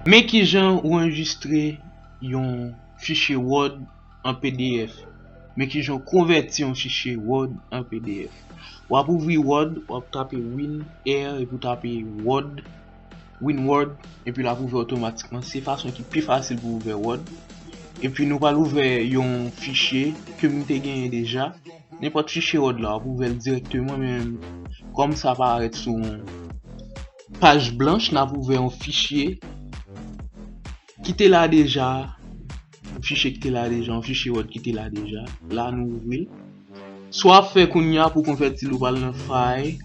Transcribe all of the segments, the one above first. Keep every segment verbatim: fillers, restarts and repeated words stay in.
Men kijan ou anrejistre yon fichye Word an P D F. Men kijan ou konvèti yon fichye Word an P D F. W ap ouvri Word, w ap tape Win R epi w tape Word, Win Word, epi l ap ouvè otomatikman. Se fason ki pi fasil pou ouvè Word. Epi nou pral ouvè yon fichye ke m te genyen deja. Nenpòt fichye Word la, w ap ouvè l dirèkteman, men kòm sa parèt sou yon paj blanch, n ap ouvè yon fichye ki te la deja, yon fichye ki te la deja, yon fichye Word ki te la deja. La, nou ouvri l. Sa w ap fè kounye a pou konvèti l, ou pral nan File.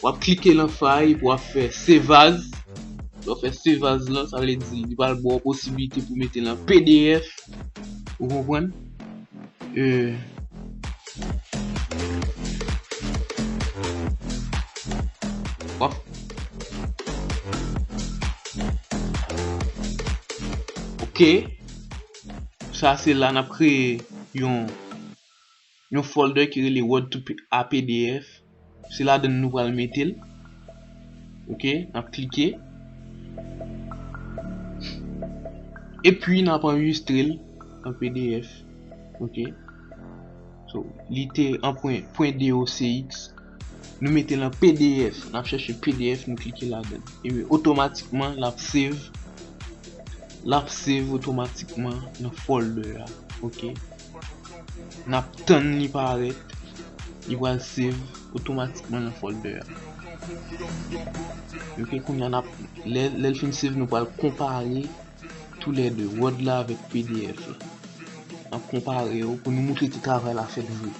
W ap klike nan File, epi w ap fè Save As. Lè w fè Save As lan, sa vle di li pral ba w posiblite pou mete l an P D F. Ou konprann? Euh. W ap Ok. Sa se la n ap kreye yon, yon folder ki rele Word to P-, a P D F. Se ladan l nou pral mete l. Ok, n ap klike. Epi n ap anrejistre l an P D F. Ok. So, li te an pwen, pwen D O C X. Nou mete l an P D F. N ap chèche P D F, nou klike ladan l. Epi otomatikman, l ap save. L ap save otomatikman nan folder a. Ok. N ap tann li parèt. Li pral save otomatikman nan folder a. Ok, kounye a n ap, lè, lè l fin save, nou pral konpare toulède, Word la avèk P D F la. N ap konpare yo pou nou montre ke travay la fèt vre.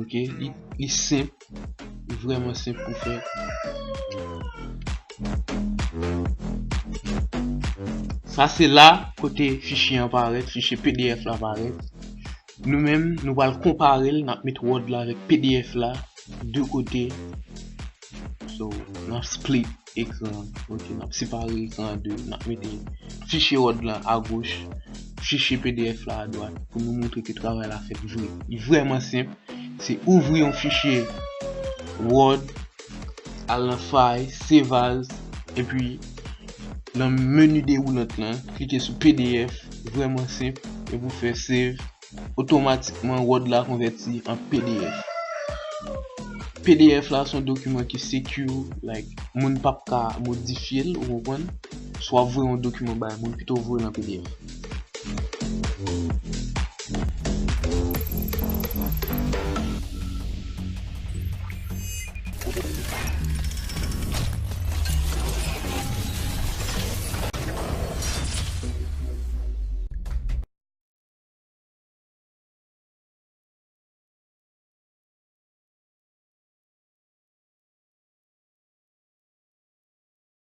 Ok, li, li senp, li vrèman senp pou fè. Sa se la kote fichye an parèt, fichye P D F la parèt. Nou menm, nou pral konpare l, n ap met Word la avèk P D F la, de kote. So, n ap split ekran, ok, n ap separe ekran an de, n ap mete fichye Word lan agoch, fichye P D F la adwat, pou nou montre ke travay la fèt vre. Li vrèman senp, se ouvri yon fichye Word, al nan File, Save As, epi nan meni dewoulant lan, klike sou P D F, vrèman senp, epi w fè save, otomatikman Word la konvèti an P D F. P D F la se yon dokiman ki secure, like, moun p ap ka modifye l, ou konprann? Si w ap voye yon dokiman bay moun, pito voye l an P D F.